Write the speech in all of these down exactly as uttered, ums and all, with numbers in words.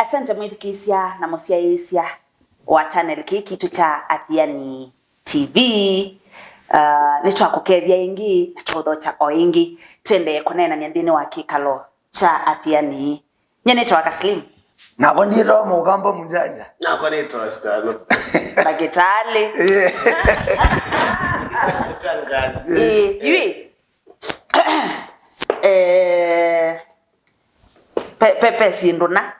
Asante mwĩthukĩĩsya na mũsyaĩĩsya wa channel kĩĩ kitũ kya Athiani T V. Uh, nĩtwakũkethya ĩngĩ na twaũthokya o ĩngĩ tũendee kũneenany'a nthĩnĩ wa kĩkalo kya Athiani. Nye nĩtawa Kaslim. Nakwa nĩtawa Mũkamba Mũjanja. Nakwa nĩtawa Stano. Ndakĩtalĩ. Yeah. Mũtangazi. Ĩĩ, yu ĩ. Eh, pe, pe, pe syĩndũ na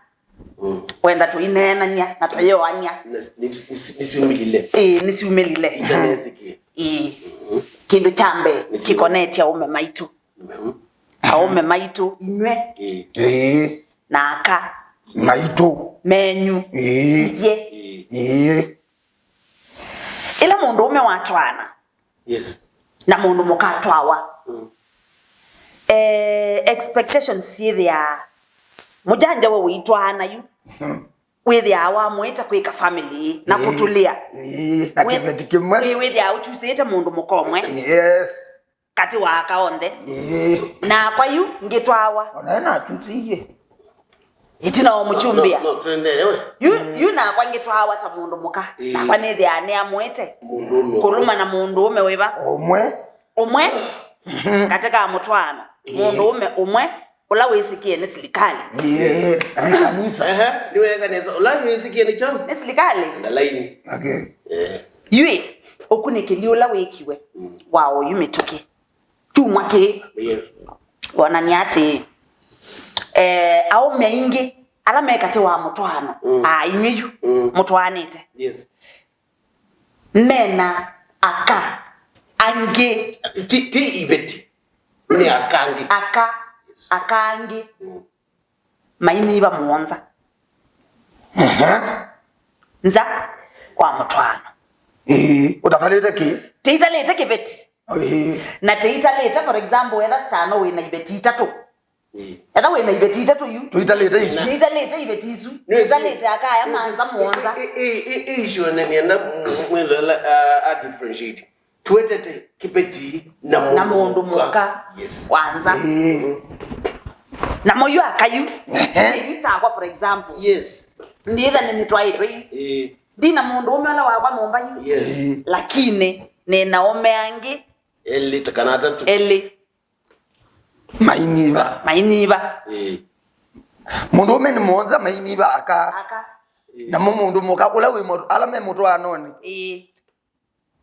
Mm. wenda tũineenany'a na tũyĩoany'a. Nĩ- nĩ- nĩ- nĩsyumĩlile. Ĩĩ, nĩsyumĩlile. Itanesĩkie. Ĩĩ. Kĩndũ kya mbee Nĩsyumĩlile. kĩkonetye aũme maitũ. Mm. Aũme maitũ inyw'ĩ Ĩĩ. Ĩĩ. na aka Maitũ. menyu Ĩĩ. ithyĩ. Ĩĩ. Ĩĩ. Ĩla mũndũũme watwaana Yes. na mũndũ mũka atwawa. Mm. Eh, expectations syĩthĩaa mũjanja we ũitwaana yu. Mm. Wĩthĩaa wamũĩte kwĩka family na Ĩĩ. kũtũlĩa. Ĩĩ. Na Wĩ- kĩveti kĩmwe. Ĩĩ, wĩthĩaa ũkyusĩĩte mũndũ mũka ũmwe Yes. katĩ wa aka onthe. Ĩĩ. Nakwa yu ngĩtwawa. Ona nakyusĩie. Ĩtina wa mũkyumbĩa. No, no, no, tũendee we. Yu, yu nakwa ngĩtwawa ta mũndũ mũka. Ĩĩ. Nakwa nĩthĩaa nĩamũĩte Mũndũũme ũmwe. kũlũma na mũndũũme wĩva? Ũmwe. Ũmwe. Katĩ ka mũtwaano. Ĩĩ. Mũndũũme ũmwe ũla wĩsĩkĩe nĩ silikalĩ. Ĩĩ, na nĩ kanisa. Ehe, nĩweka nesa. Ũla wĩsĩkĩe nĩ kyaũ? Nĩ silikalĩ. Ndalaini. Okay. Eh. Yu ĩ, ũkunĩkĩli ũla wĩkiwe Mm. wa oyu mĩtũkĩ. Kyumwa kĩĩ Yes. wonany'a atĩ, eh, aũme aingĩ ala me katĩ wa mũtwaano, Mm. aa, inyw'ĩ yu Mm. mũtwaanĩte, Yes. mena aka angĩ, Ti, ti iveti. Nĩ akangĩ. aka, aka angĩ Mm. mainyiva mũonza Ehe. nza wa mũtwaano. Ĩĩ, ũtatalĩte kĩ? Tĩitalĩte kĩveti. Ĩĩ. Na tĩitalĩte, for example, etha Stano wĩ na iveti itatũ. Ĩĩ. Etha wĩ na iveti itatũ yu. Tũitalĩte isu. Tĩitalĩte iveti isu. Nĩ isu. Tĩitalĩte akaya manza mũonza. Ĩ, ĩ, ĩ, ĩ, issue nĩ nĩenda mwĩlo ĩla, uh, a differentiate. Twetete kĩveti na na mũndũ mũndũ mũka. mũka Yes. wa nza. Ĩĩ. Namo yu akayu. Ehe. Yu takwa, for example. Yes. Nditha nĩnĩtwaĩtwe yu. Ĩĩ. Ndi na mũndũũme ũla wakwa nyũmba yu. Yes. Ĩĩ. Lakini nĩ na aũme angĩ Elĩ ta kana atatũ. elĩ. Mainyiva. Mainyiva. Ĩĩ. Mũndũũme nĩ mũonza mainyiva aka. Aka. Namo mũndũ mũka ũla wĩ mũ-, ala me mũtwaanonĩ. Ĩĩ.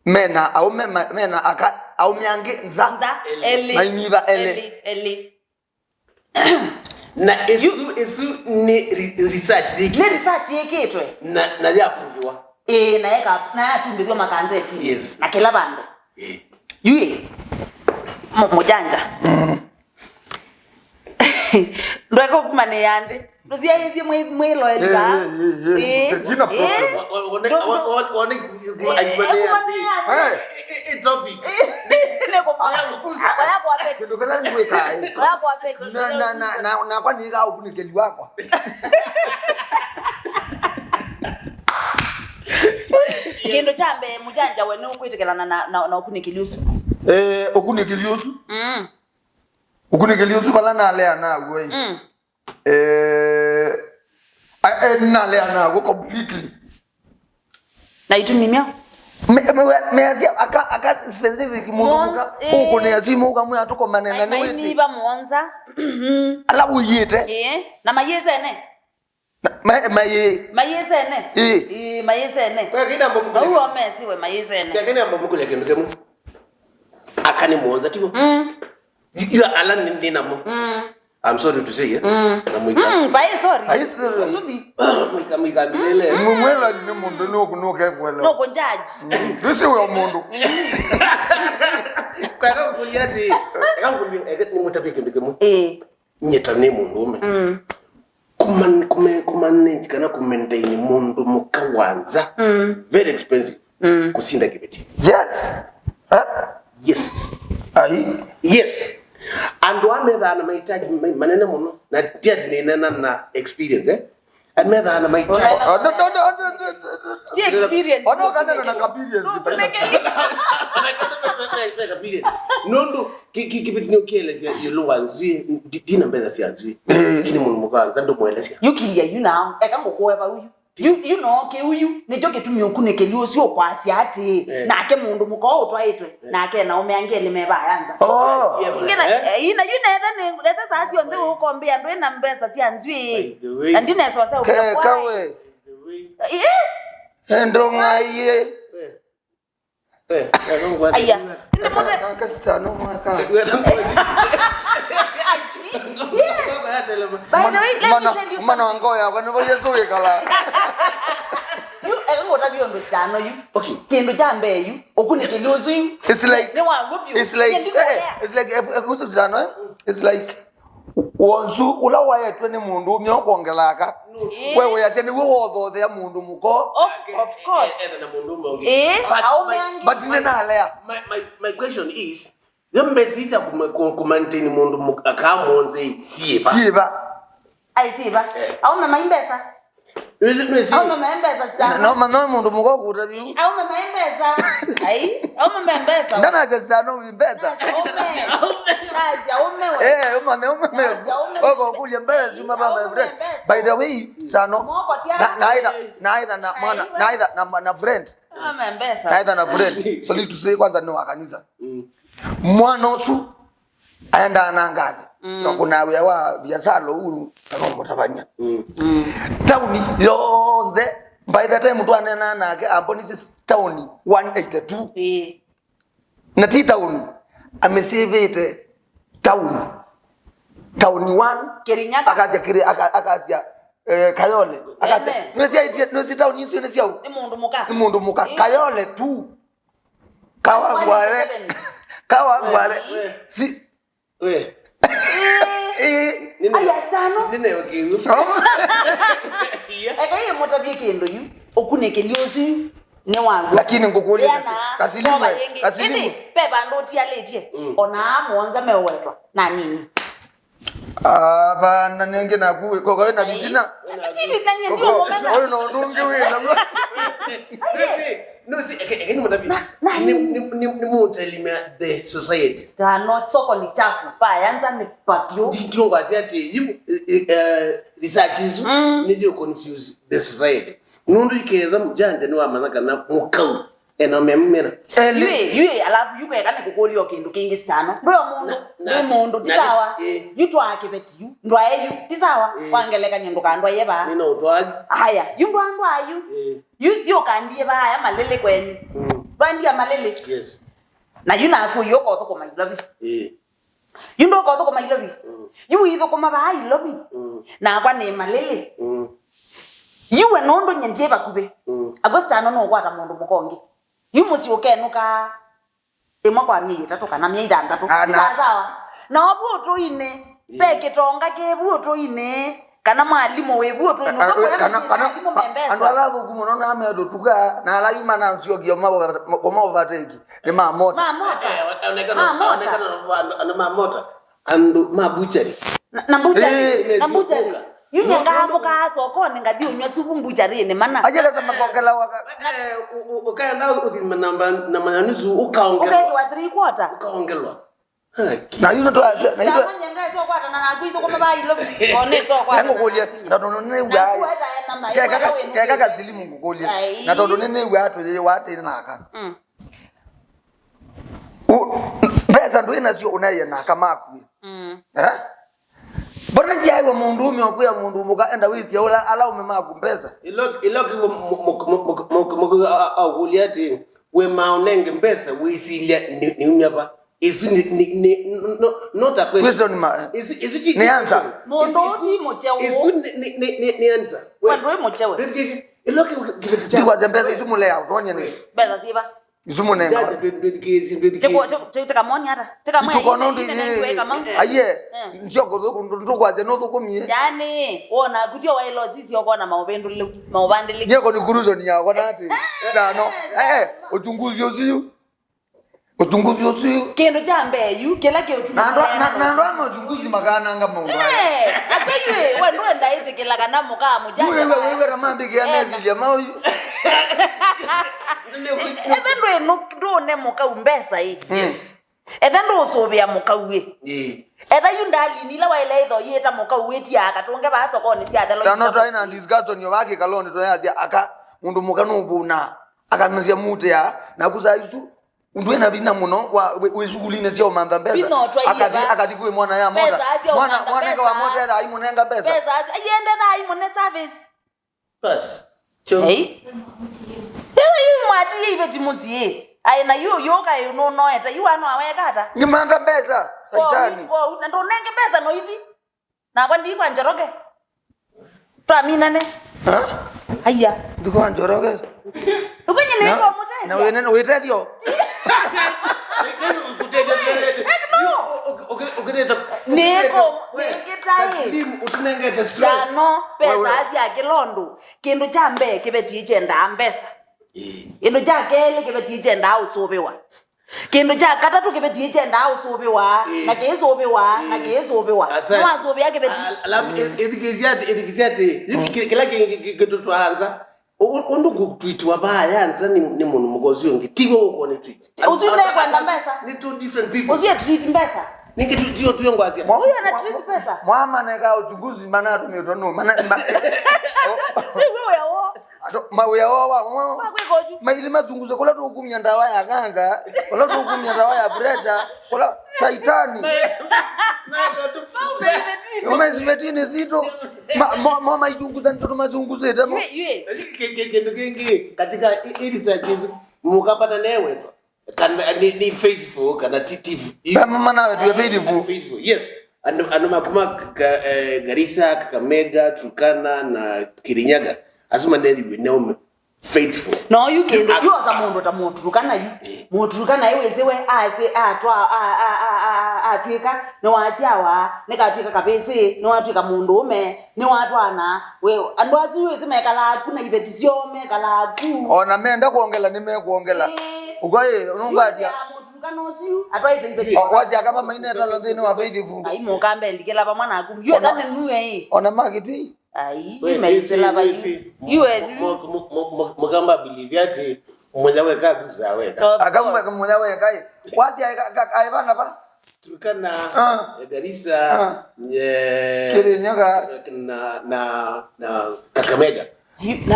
Mena aũme ma-, mena aka, aũme angĩ nza. Nza. Elĩ. Elĩ. Mainyiva elĩ. Elĩ, elĩ. Na ĩsu, ĩsu nĩ re-, research yĩkĩtwe. Nĩ research yĩkĩtwe. Na, na yaproviwa. Ĩĩ, na yeka, na yatumbĩthw'a makanzetinĩ. Yes. Na kĩla vandũ. Ĩĩ. Yu ĩ, mũ-, mũjanja. Mm. Ndweka ũkumanĩĩa nthĩ. Ndũsyaĩĩsye mwĩ-, mwĩloeli vaa. Eh, eh, eh, eh. Eh, Regina eh. Problem. Wa-, wa-, wone, Ndũ-, wa-, wa-, wone, eh, ũkumanĩĩa nthĩ. Eh. Eh, eh, eh, topic. Nĩ kũ-, Aya, kũya kwa affect. Kĩndũ kĩla nĩwĩkaa, eh. Kũya kwa affect. Na, na, na, na, nakwa nĩĩkaa ũkunĩkĩli wakwa. Kĩndũ kya mbee, mũjanja we nĩũkwĩtĩkĩlana na, na, na ũkunĩkĩli ũsu? Eh, ũkunĩkĩli ũsu? Mm. Ũkunĩkĩli ũsu vala nalea naw'o, eh. Mm. Eh, a-, eh, nalea naw'o completely. Na itumi myaũ? Me-, me-, measya aka, aka specific mũndũ Mon-, mũka, eh. Ũkũnĩa simũ ũkamwĩa tũkomane na Mai-, nĩwĩsĩ. Mainyiva mũonza. Ala ũiĩte. Ĩĩ, na mayĩsene. Na, ma-, mayĩ. Mayĩsene. Ĩĩ. Ĩĩ, mayĩsene. Kwa kĩna mbomũ Vau kũlya. Omesiwe mayĩsene. Kwa kĩna mbomũ kũlya kĩndũ kĩmwe. Aka nĩ mũonza, tiw'o? Mm. Yu ala nĩ, nĩ namo. Mm. I'm sorry to say, eh? Mm. Na mwika. Mm, vai, sorry. Vai, sorry. Kusudi. Mwika, mwika bilele. Mwe-, mwela ni mũndũ nũkũ nũkekwelewa. Nũkũ judge. This is your mũndũ. Kwa eka kukulia ati, eka kukulia, eka nĩ mũtavye kĩndũ kĩmwe. Eh. Nyie ta nĩ mũndũũme. Mm. Kũman-, kũme-, kũmanage kana kũmaintain mũndũ mũka wa nza. Mm. Very expensive. Mm. Kũsinda kĩveti. Yes. Eh? Yes. Ai. Yes. Andũ aa methaa na mahitaji ma-, manene mũno. Na ti ati nĩneena na experience, eh? Amethaa na maita. Ona kana na experience. Ona kana na experience. Nũndũ kĩvĩtinĩ ũkĩelesya ĩũlũ wa nzw'ĩ, ndina mbesa sya nzw'ĩ. Lakini mũndũ mũka wa nza ndũmũelesya. Yũkĩlya yu na eka ngũkũe vau yu. Yu, yu no kĩu yu nĩkyo kĩtumi ũkunĩkĩli ũsu ũkwasya atĩĩ, nake mũndũ mũka ũũ ũtwaĩtwe, nake na aũme angĩ elĩ me vaya nza. Oh. Ingĩ na, eh, ina yu netha nĩ, netha saa syonthe ũkombĩa ndwĩ na mbesa sya nzw'ĩ. Na ndinesa ũseo. Keka we. Yes. Endo ng'aiĩ. Aya. Aka sitano mwaka. By the way, let me tell you something. Mwana wango yakwa nĩvo Yesu wĩkala. Yu eka ngũtavya ũndũ sitano yu. Okay. Kĩndũ kya mbee yu ũkunĩkĩli ũsu yu. It's like, nĩ waw'o vyũ. It's like, eh, it's like, eh, eh, kuhusu sitano, eh? It's like Wonzu ũla waetwe nĩ mũndũũme ũkongelaka we wĩasya nĩw'o wothothea mũndũ mũko. Of course. Ĩĩ, aũme angĩ. But nĩnalea. My, my, my question is, yo mbesa ii sya kũmaintain mũndũ akaa mũonzei syĩva? Syĩva? Aisĩva. Aũme mai mbesa. Aume me mbesa sitano. No manya mũndũ mũka ũkũtavya. Aume me mbesa. Ai, aume me mbesa. Ndanasya sitano wi mbesa. Aume. Basi aume we. Eh, umane ume me. Oko kulia mbesa suma ba my friend. By the way, sano. Na either na either na mwana, na either na na friend. Aume mbesa. Na either na friend. So lituse kwanza ni wa kanisa. Mwana ũsu aendaa na ngalĩ. Mm. Na kuna wĩa wa biasala ũu kana mũtavany'a. Mm. Tauni yonthe, by the time twaneenaa nake, ambonisi tauni one eighty-two. Ĩĩ. Na ti tauni, amĩsĩvĩte tauni. Tauni one. Kirinyaga. Akasya kiri, aka- akasya eh, Kayole. Akasya nĩwĩsyaĩtie, nĩwĩsĩ tauni isu nĩ syaũ? Nĩ mũndũ mũka. Nĩ mũndũ mũka. Ĩĩ. Kayole tu. Kawangware. Kawangware. Si we. Ĩĩ. Aya sano. Nĩneokiu. Eka ĩmũtavye kĩndũ yu. Ũkunĩkĩli ũsu yu nĩ waguo. Lakini ngũkũlya kasi- kasilimu. Kasilimu. Ĩndĩ ve vandũ ũtialĩtye. Ona aa mũonza meũwetwa na nini. Aba na nenge naku koko na vitina. Tivitanye ndio mwana. Oyo no ndungi wina. No si ekeni mutabi. Ni ni ni mutelimia the society. They are not soko ni chafu. Pa yanza ni patio. Nditio ngwasi ati you research isu ni you confuse the society. Nundu iketha mjanja ni wamanya kana mukau Ena memera. Eli. Yue, yue, alafu yu kweka nĩ kũkũlya o kĩndũ kĩngĩ sitano. Ndwe mũndũ, ndwe mũndũ, ti sawa. Yu twaa kĩveti yu, ndwae yu, ti sawa. Kwa ngelekany'o ndũkandwaie vaa. Nina ũtwali. Aya, yu ndwandwaa yu. Yu thi ũkandie vaa aya malĩlĩ kwenyu. Ndwandia malĩlĩ. Yes. Na yu nakũie ũkothũkũma ilovi. Yu ndũkothũkũma ilovi. Yu wĩthũkũma vaa ilovi. Nakwa nĩ malĩlĩ. Yu we nũndũ nyendie vakuvĩ. Akw'o sitano nũkwata mũndũ mũka ũngĩ. Yu mũsyĩ ũkenũka ĩmwe kwa myei ĩtatũ kana myei thanthatũ. Sawa sawa. Na ovu ũtũinĩ, ve kĩtonga kĩvu ũtũinĩ, kana mwalimũ wĩvu ũtũinĩ. Ũka kũya mũsyĩ na alimũ me mbesa. Andũ ala athũku mũno na metũtuka, na ala yu mananziokia kuma overtake nĩ ma mota. Ma mota. Ma mota. Andũ ma mota. Andũ ma buchari. Na, na buchari. Eh, na buchari. Yu nyenga amũkaa sokonĩ ngathi ũnywa supu mbucharĩnĩ mana. Ajeleza makokela waka. Ukaenda uthi namba na manusu ukaongelwa. Ukaitwa three quarter. Ukaongelwa. Na yu ndo na yu. Sasa nyenga sio kwata na naku itho kwa baba ilo. One sio kwata. Yango kulia. Ndoto nene uya. Keka kaka silimu kukulia. Ndoto nene uya tu yeye wate naka. Mm. Mbesa ndwĩ nasyo ũnaĩe na aka maku. Mm. Eh? Mbona ndiaiwe mũndũũme ũkwĩa mũndũ mũka enda wĩthia ũla ala ũme maku mbesa? Ĩlo ĩlo kĩw'o mũkũlya atĩ, we maũnenge mbesa wĩsilya nĩumya va? Ĩsu nĩ nĩ nĩ no not a question. Question ma. Ĩsu ĩsu ti nĩ answer. Mũndũ ũti mũkyeũ. Ĩsu nĩ nĩ nĩ nĩ answer. Wandũ wĩ mũkyeũ. Ndĩkĩsĩ ĩlo kĩw'o kĩveti kya. Ndikwasya mbesa isu mũlea ũtonya nĩ. Mbesa siva. Isu mũnenga. Tĩkamoni ata? Tĩkamwe. Aiye. Ndio kũthũkũ ndũkwasya nũthũkũmie. Yani wona kutio wa ilo sisi okona mauvendule mauvandile. Ndio conclusion ya kona ati. Sano. Eh, uchunguzi usiu. Uchunguzi ũsu. Kĩndũ kya mbee yu, kĩla kĩ ũchunguzi. Na andũ a- na- na andũ a ma uchunguzi makananga maũndũ aya. Eh, atĩ yu, we ndwenda ĩtĩkĩla kana mũka mũjanja. Yu wĩwe, wĩwe na mambĩkĩa mesilia mau yu. Etha ndwĩ- ndũne mũkau mbesa ĩ. Yes. Etha ndũũsũvĩa mũkau ĩ. Ĩĩ. Etha yu ndalini ila waĩle ĩtho yĩta mũkau wĩtiaa katũnge vaa sokonĩ sya thelo. Sitano twaĩ na discussion yo vaa kĩkalonĩ twayasya aka mũndũ mũka nũvũna. Akanasya mutĩa naku saa isu. Ndwĩ na vinya mũno wa wĩ- wĩ sukulinĩ sya ũmantha mbesa. Vinya ũtwaie akathi va? Akathi kwĩ mwana ya mota. Mbesa sya mwana ũmantha mwanake wa mbesa. Mota etha aimũnenga mbesa. Mbesa sya- aiende tha aimũne service. Bas. Hey. Ĩla yu mwatiie iveti mũsyĩ. Aĩ na yu yũka yu nũnoete yu wana waweka ata? Ngĩmantha mbesa. Saitani. Kwa u- na ndũnenge mbesa no ithi. Nakwa ndi kwa Njoroge. Twaminane. Ha? Aya. Ndi kwa Njoroge. Ukunye ni na- kwa mutethya. Na wene witethyo. Niko ningitae. Utunengete stress. Tano pesa sya kĩla ũndũ. Kĩndũ kya mbee kĩveti kyendaa mbesa. Ĩĩ. Kĩndũ kya kelĩ kĩveti kyendaa ũsũvĩwa. Kĩndũ kya katatũ kĩveti kyendaa ũsũvĩwa, ĩĩ, na kĩĩsũvĩwa, na, ĩĩ, kĩĩsũvĩwa. Asante. Nĩwasũvĩa kĩveti. Al- alafu, ĩ- ĩthikĩĩsya atĩ, ĩthikĩĩsya atĩ, yu kĩ- kĩla kĩ- kĩ- kĩ- kĩtũtwaa nza, ũ- ũ- ũndũ ngũtwitiwa vaa ya nza nĩ nĩ mũndũ mũka ũsu ũngĩ, tiwe ũkwona tweet. Ũsu ndekwenda mbesa. Nĩ two different people. Ũsu e treat mbesa. Nĩkĩ tu- tiyo tuyo ngwasya. Huyu ana treat pesa. Mwama neka uchunguzi mana tumĩtwa no. Mana ma- Siwe wewo. Ato mawĩa wa wa wa. Kwa kwĩka ũju. Maithi mazunguze kũla tũkumya ndawa ya kanza, kũla tũkumya ndawa ya pressure, kũla saitani. Maithi vetini zito. Ma- mo- mo maichunguza ndio tumazunguzite mo. Yue, yue. Kĩ- kĩ- kĩndũ kĩngĩ katika i- i research isu mũkapata newetwa kana ni, ni faithful kana ti ti- Ba mama nawe tuwe faithful. Faithful, yes. Andũ andũ makuma ka- eh, Garissa, Kakamega, Turkana na Kirinyaga asu manethiwe neume faithful. No yu kĩndũ yu osa mũndũ ta mũturukana yu. Eh. Mũturukana ĩ wĩsĩ we asĩ atwa a- a- a- a- atwĩka nĩwasyawa nĩkatwĩka kavĩsĩ nĩwatwĩka mũndũ ũme nĩwatwana we andũ asu wĩsĩ mekalaa ku na iveti syoo mekalaa ku. Ona menda kwongela nĩmekwongela. Ĩĩ. Ũkwai nũngwatya. Yu mũturukana ũsu atwaĩte iveti. O- wasya kama mainetala nthĩnĩ wa faithful. Ai mũkambe ndikĩla vamwe naku yu etha nĩnue ĩ. Ona makĩtwi. Ai, we, imeisila vai. Iwe mukamba believe ati munya weka kuza weka. Akauma munya weka. Wasi aivana pa Turkana, ah, Garissa, ah, eh, Kirinyaga na na na Kakamega.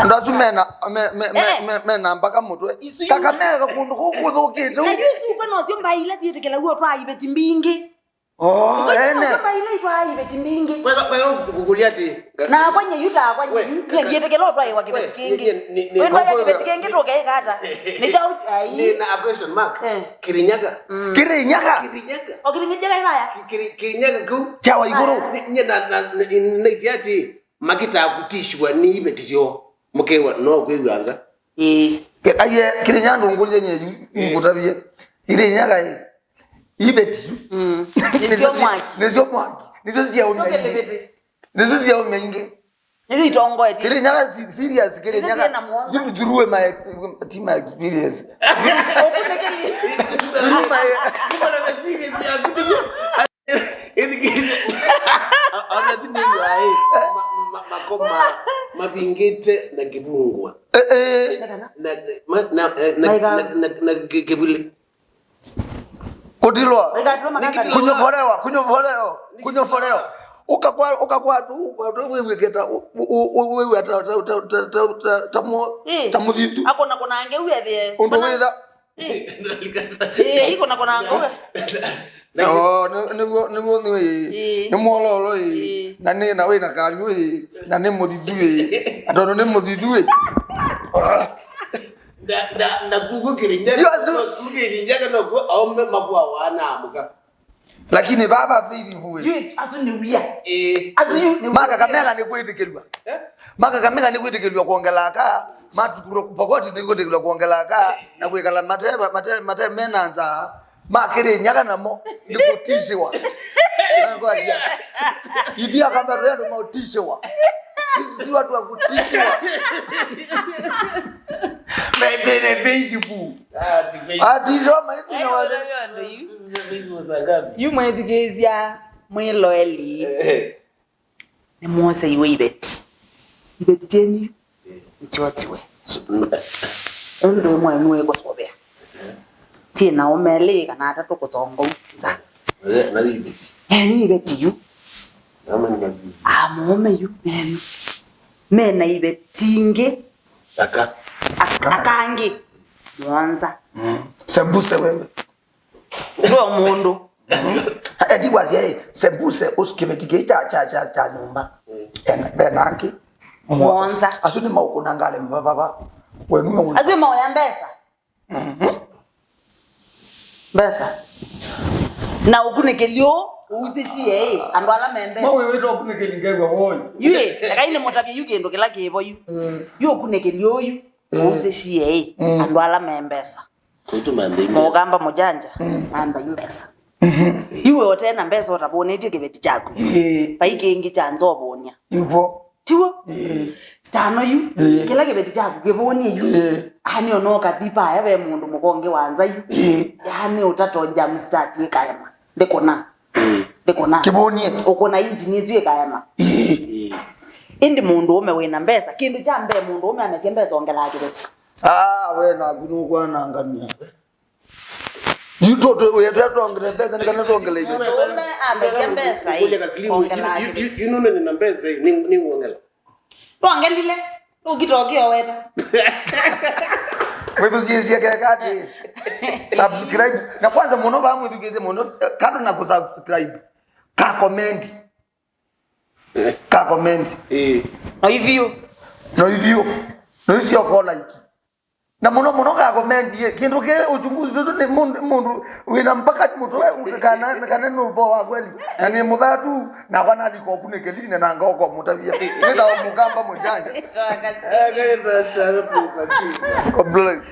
Andu asu mena me- me- me- eh, me- mena mpaka mutwe. Kakamega kundu kuu kuthukite. Na yu isu kwa nocio mbai ila ciitikilaw'a twa iveti mbingi. Oh, ene. Kwa ile itwa iveti mbingi. Kwa kwa ngukuli ati. Na kwa nye yuta kwa nye. Ye yete kelo twa iwa kiveti kingi. Wewe ndio kiveti kingi tu ke kata. Ni cha ai. Ni na a question mark. Eh. Kirinyaga. Kirinyaga. Kirinyaga. O Kirinyaga ibaya. Kiri- Kirinyaga ku. Chawa iguru. Nye na na na isiati makita kutishiwa ni iveti syo. Mukewa no kwiwanza. Ĩĩ. Ke- aye kĩrĩ nyandũ ngũlye nye yu ngũtavie irĩ nyaga ĩ ibeti yu. Mm. Nĩsyo mwaki. Nĩsyo mwaki. Nĩsyo syaũmya ingĩ. Nĩsyo syaũmya ingĩ. Nĩsyo itongoetie. Kĩrĩ nyaga si- serious kĩrĩ nyaga. Through my ex- ti my experience. Through my Ona si nĩw'aĩ makoma mavingĩte na kĩvungwa. Eh, eh. Na- na- na- na- na- na- na- na kĩ- kĩvuli. Kũtilwa. Kũnyovolewa, kũnyovolewa, kũnyovolewa. Ũkakwa- ũkakwatwa wĩw'ĩkĩta wĩw'a ta mũthithu. Akona kona angĩ uethie ũndũ wĩtha. Ĩĩ, ĩĩ, iko na kona ngũwe. Oh, nĩ- nĩguo nĩguo nĩ ĩĩ. Ĩĩ. Nĩ mwololo ĩĩ. Ĩĩ. Na nĩ na wĩ na kariũ ĩĩ. Na nĩ mũthithu ĩĩ. Na tondũ nĩ mũthithu ĩĩ. Na na na kuku Kirinyaga. Yu asu- kuku Kirinyaga no ku aume makwa wana amuka. Lakini baba faithful ĩĩ. Yu asu nĩ wia. Ĩĩ. Asu yu nĩ wia. Maka Kakamega nĩ kwĩtĩkĩlwa. Eh? Maka Kakamega nĩ kwĩtĩkĩlwa kuongela aka. Matukuro pokoti nĩ kwĩtĩkĩlwa kuongela aka na kwĩkala mate mate mate mena nzaa. Makĩrĩ nyaga namo nĩ kũtisiwa. Nakwambia. Ithiĩ akamba rwendo mautisiwa. Sisi si watu wa kutishiwa. Ene Facebook. Ah, ati Facebook. Ati soma hizi na wale. Yu mwethukĩĩsya mwĩloeli. Eh. Nĩmwoseiwe iveti. Iveti syenyu nĩsyotiwe. Ũndũ mwenyu wĩkũsũvĩa. Syĩ na ũmelĩ kana atatũ kũsonga nza. Na yu iveti. Eh, yu iveti yu. Amũũme yu menu. Mena iveti ingĩ. Aka. Aka. Akangĩ. Mũonza. Mm. Sembuse wewe. Twe mũndũ. Eti wasya, eh, sembuse ũsu kĩveti kĩĩ kya, kya, kya, kya nyũmba. Mm. Ena, bena angĩ. Mũonza. Asu nĩ maũkũna ngalĩ mbavava. Wenu. Asu maũya mbesa. Mhm. Mbesa. Na ũkunĩkĩlyo ũusĩsye ĩ, andũ ala me mbesa. Mau wĩwĩta ũkunĩkĩli ngew'a woi. Yu ĩ, ekai nĩ mũtavye yu kĩndũ kĩla kĩvo yu. Mm. Yu ũkunĩkĩlyo ũyu, mm, ũusĩsye ĩ, mm, andũ ala me mbesa. Kũitũ mantha imbesa. Mũkamba mũjanja, mm, mantha imbesa. Mhm. Yu we ũte na mbesa ũtavũnĩtye kĩveti kyaku. Ĩĩ. Vai kĩngĩ kya nza ũvũnia. Ĩvo. Tiw'o? Ĩĩ. Stano yu, ĩĩ, kĩla kĩveti kyaku kĩvũnie yu. Ĩĩ. Yaani ona ũkathi vaya ve mũndũ mũkonge wa nza yu. Ĩĩ. Yaani ũtato jam start ĩkaema. Ndĩkũna. Ĩĩ. Ndĩkũna. Kĩvũnie. Ũkũna injini ĩsu ĩkaema. Ĩĩ. Ĩĩ. Ĩndĩ mũndũ ũme wĩna mbesa, kĩndũ kya mbee mũndũ ũme amesya mbesa ongelaa kĩveti. Ah, we naku nũkwanangamia. Yu tũ, tũ, wĩa tũya twongele mbesa, nĩ kana twongele iveti. Mũndũũme amesya mbesa, ĩ, kũlya kasilimu, kongela yu, yu, yu, iveti. Yu nũme nĩ na mbesa, ĩ, nĩ, nĩ ngwongela. Twongelile, ũkita ũkĩoweta. Mwĩthukĩĩsye keka atĩ. Subscribe. Na kwanza mũno vaa mwĩthukĩĩsye mũno, kando na kũsubscribe. Ka comment. Ka comment. Ĩĩ. No ithiũ. No ithiũ. No isio ko like. Na mũno mũno ka comment ye, kĩndũ kĩ uchunguzi ũsu nĩ mũndũ, mũndũ wĩna mpaka mũtwe kana, kana nĩ ũvoo wa kweli. Na nĩ mũthatu, nakwa nalika ũkunĩkĩli na nanga ũkomũtavia. Nĩta mũkamba mũjanja. Akaenda stara pasi. God bless.